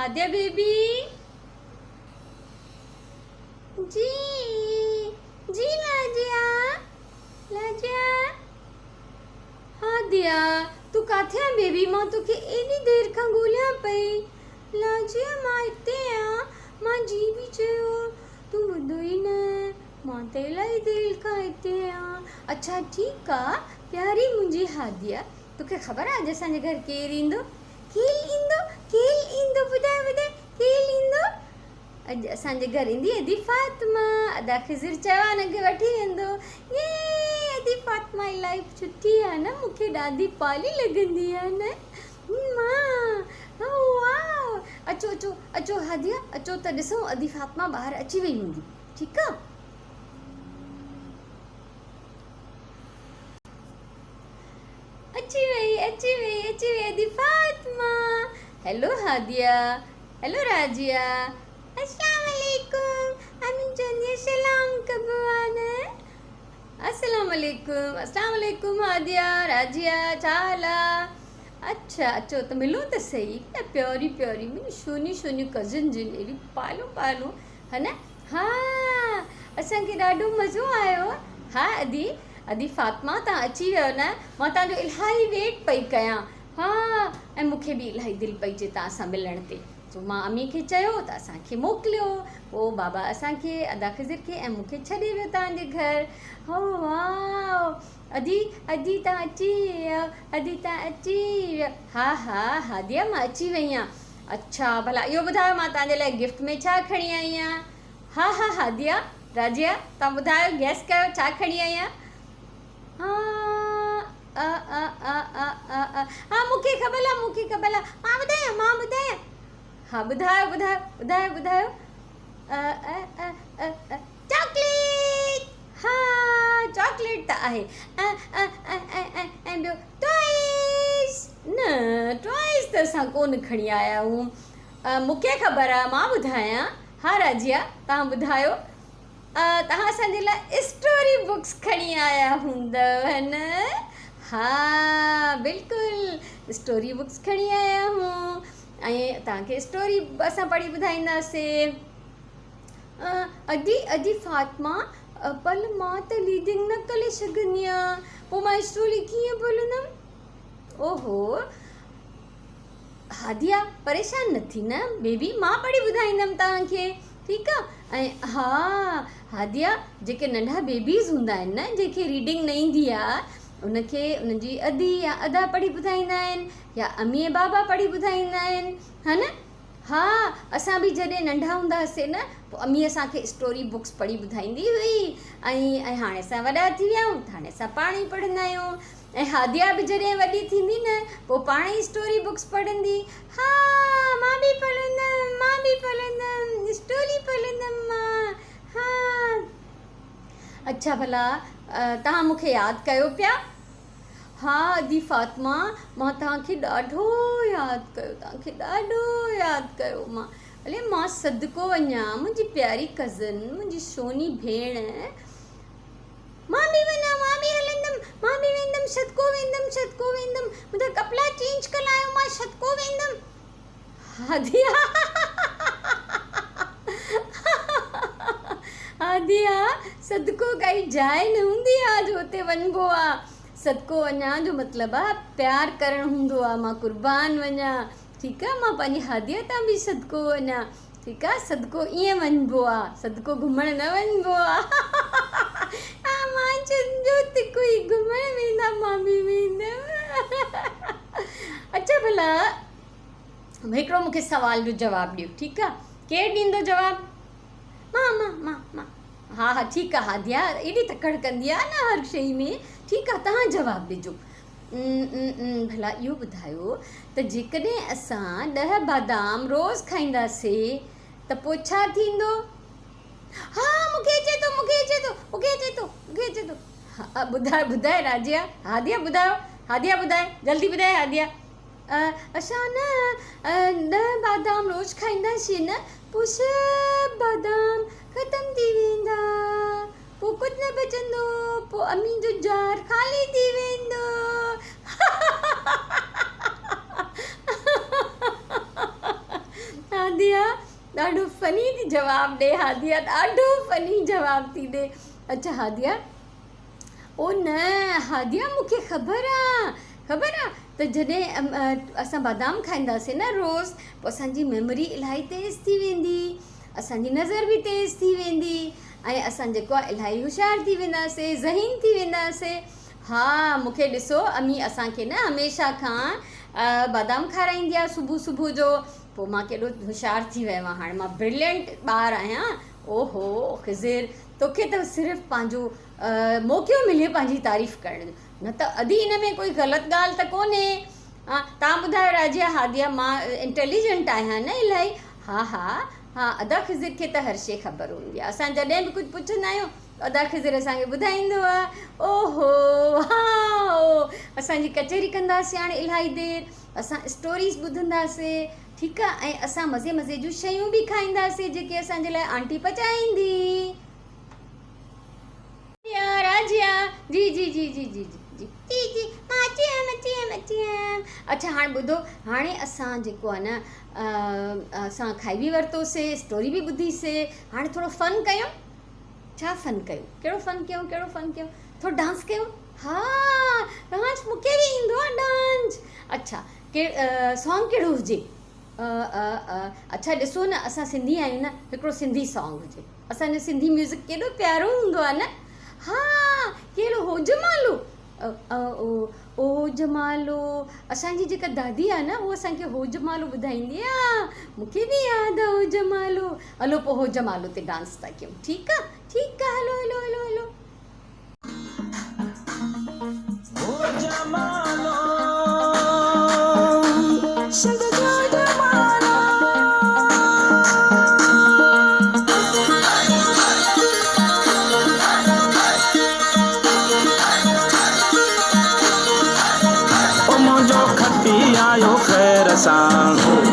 هاديا بيبي. جي جي لاجيا لاجيا. هاديا تون ڪاٿي آن بيبي مان توکي ايڏي دير کان ڳوليان پئي. لاجيا مان هتي آهيان مان جي به چيو تون ٻڌو ئي نه مان ته الائي دير کان هتي آهيان. اڇا ٺيڪ آ پياري منهنجي هاديا توکي خبر آ اڄ اسان جي گهر ڪير ايندو؟ ڪير ايندو؟ ڪير ايندو ٻڌاء ٻڌاء ڪير ايندو؟ اڄ اسان جي گهر ايندي ادي فاطمه ادا خضر چيو آ ان کي وٺي ويندو يي ادي فاطمه الائي سٺي آ نه مون کي ڏاڍي پالي لڳندي آ نه مان واو اچو اچو اچو هاديه اچو ته ڏسون ادي فاطمه ٻاهر اچي وئي هوندي ٺيڪ آ. اچي وئي اچي وئي اچي وئي ادي فاطمه هيلو هاديه هيلو راجيه السلام عليڪم امي چوندي سلام ڪبو آ نه السلام عليڪم السلام عليڪم هاديه راجيه ڇا حال آ اڇا اچو ته ملون ته سهي نه پياري پياري منهنجي سوني سوني ڪزن جن ايڏي پالو پالو ها نه ها اسان کي ڏاڍو مزو آيو ها ادي ادي فاطمه تان اچي ويو نه مان تان جو الاهي ويٽ پئي ڪيان ها ۽ مون کي به الاهي دل پئي چئي تان سان ملڻ تي سو مان امي کي چيو ته اسان کي موڪليو پوء بابا اسان کي ادا خضر کي ۽ مون کي ڇڏي ويو تان جي گهر هو واو ادي ادي تان اچي ويو ادي تان اچي ويو ها ها هاديه مان اچي وئي آهيان اڇا ڀلا اهو ٻڌايو مان توهان جي لاء گفٽ ۾ ڇا کڻي آئي آهيان؟ ها ها هاديه، راجيه توهان ٻڌايو گيس ڪيو ڇا کڻي آئي آهيان؟ ها ا ا ا ا ا ا ها مون کي خبر آهي مون کي خبر آهي مان ٻڌايان مان ٻڌايان ها ٻڌايو ٻڌايو ٻڌايو ٻڌايو ا ا ا ا ا چاڪليٽ ها چاڪليٽ ته آهي ا ا ا ا ا ۽ ٻيو ٽوائز نه ٽوائز ته اسان ڪونه کڻي آيا آهيون مون کي خبر آهي مان ٻڌايان ها راجيا توهان ٻڌايو توهان اسان جي لاء اسٽوري بڪس کڻي آيا هوندؤ نه ها بلڪل اسٽوري بڪس کڻي آيا آهيون ۽ توهان کي اسٽوري اسان پڙهي ٻڌائينداسين ادي ادي فاطمه پل مان ته ليڊنگ نه ڪري سگهندي آهيان پوء مان اسٽوري ڪيئن پڙهندم اوهو هاديه پريشان نه ٿي نه بيبي مان پڙهي ٻڌائيندم توهان کي ٺيڪ آ ۽ ها هاديه جيڪي ننڍا بيبيز هوندا آهن نه جنهن کي ريڊنگ نه ايندي آ ان کي ان جي ادي يا ادا پڙهي ٻڌائيندا آهن يا امي بابا پڙهي ٻڌائيندا آهن ها نه ها اسان به جڏهن ننڍا هوندا هئاسين نه پوء امي اسان کي اسٽوري بڪس پڙهي ٻڌائيندي هئي ۽ ۽ هاڻي اسان وڏا ٿي ويا آهيون ته هاڻي اسان پاڻ ئي پڙهندا آهيون ۽ هاديه به جڏهن وڏي ٿيندي نه پوء پاڻ ئي اسٽوري بڪس پڙهندي ها مان به پڙهندم مان به پڙهندم اسٽوري پڙهندم مان ها اڇا ڀلا توهان مون کي ياد ڪيو پيا ها ادي فاطمه مان توهان کي ڏاڍو ياد ڪيو توهان کي ڏاڍو ياد ڪيو مان الي مان صدقو وڃان منهنجي پياري ڪزن منهنجي سوني ڀيڻ مان به وڃان مان به هلندم مان به ويندم صدقو ويندم صدقو ويندم منهنجا ڪپڙا چينج ڪرايو مان صدقو ويندم هاديا هاديا صدقو ڪائي جاء نه هوندي آ جو اتي وڃبو آ صدقو وڃان جو مطلب آ پيار ڪرڻ هوندو آ مان قربان وڃان ٺيڪ آ مان پنهنجي هاديا تان به صدقو وڃان ٺيڪ آ صدقو ائين وڃبو آ صدقو گهمڻ نه وڃبو آ ها مان چوندو ته ڪوئي گهمڻ ويندا مان به ويندم اڇا ڀلا هڪڙو مون کي سوال جو جواب ڏيو ٺيڪ آ ڪير ڏيندو جواب مان مان مان مان ها ها ٺيڪ آ هاديا ايڏي تڪڙ ڪندي آ نه هر شيء ۾ ٺيڪ آ توهان جواب ڏجو ڀلا اهو ٻڌايو ته جيڪڏهن اسان ڏهه بادام روز کائينداسي ته پوء ڇا ٿيندو ها مون کي اچي ٿو مون کي اچي ٿو مون کي اچي ٿو مون کي اچي ٿو ها ٻڌايو ٻڌايو راجيا هاديا ٻڌايو هاديا ٻڌايو جلدي ٻڌايو هاديا اسان نه ڏهه بادام روز کائينداسين نه پوء سڀ بادام ختم ٿي ويندا پوء ڪجهه نه بچندو پوء امي جو جار خالي ٿي ويندو. فني ٿي جواب ڏي هاديه ڏاڍو فني جواب ٿي ڏي اڇا هاديه او نه هاديه مون کي خبر آ خبر آ ته جڏهن اسان بادام کائينداسين نه روز پوء اسان جي ميموري الاهي تيز ٿي ويندي اسان جي نظر به تيز ٿي ويندي ۽ اسان جيڪو آ الاهي هوشيار ٿي وينداسين ذهين ٿي وينداسين ها مون کي ڏسو امي اسان کي نه هميشه کان بادام کارائيندي آ صبح صبح جو پوء مان ڪيڏو هوشيار ٿي ويو آهيان هاڻي مان برلينٽ ٻار آهيان اوهو خضر توکي ته صرف پنهنجو موقعو ملي پنهنجي تعريف ڪرڻ جو نه ته ادي ان ۾ ڪوئي غلط ڳالهه ته ڪونهي ها توهان ٻڌايو راجيا هاديا مان انٽيليجنٽ آهيان نه الاهي ها ها ها ادا خضر کي ته هر شي خبر هوندي آهي اسان جڏهن به ڪجهه پڇندا آهيون ادا خضر اسان کي ٻڌائيندو آهي اوهو هائو اسان جي ڪچهري ڪنداسين هاڻي الاهي دير اسان اسٽوريز ٻڌنداسين ٺيڪ آهي ۽ اسان مزي مزي جون شيون به کائينداسين جيڪي اسان جي لاء آنٽي پچائيندي. راجيا جي جي جي جي جي جي جي جي مان اچي ويم اچي ويم اچي ويم اڇا هاڻي ٻڌو هاڻي اسان جيڪو آهي نه اسان کائي به ورتوسي اسٽوري به ٻڌيسي هاڻي ٿورو فن ڪيون ڇا فن ڪيون ڪهڙو فن ڪيون ڪهڙو فن ڪيون ٿورو ڊانس ڪيون ها ڊانس مونکي به ايندو آهي ڊانس اڇا ڪي سانگ ڪهڙو هجي اڇا ڏسو نه اسان سنڌي آهيون نه هڪڙو سنڌي سانگ هجي اسان جو سنڌي ميوزڪ ڪيڏو پيارو هوندو آهي نه ها ڪهڙو هو جمالو او جمالو اسان جي جيڪا دادي آهي نه هو اسان کي هو جمالو ٻڌائيندي آهي مونکي به ياد آهي هو جمالو هلو پوء هو جمالو تي ڊانس ٿا ڪيون ٺيڪ آهي ٺيڪ آهي هلو هلو هلو هلو هو جمالو سنڌ جو جمالو. او منهنجو کٽي آيو خير سان.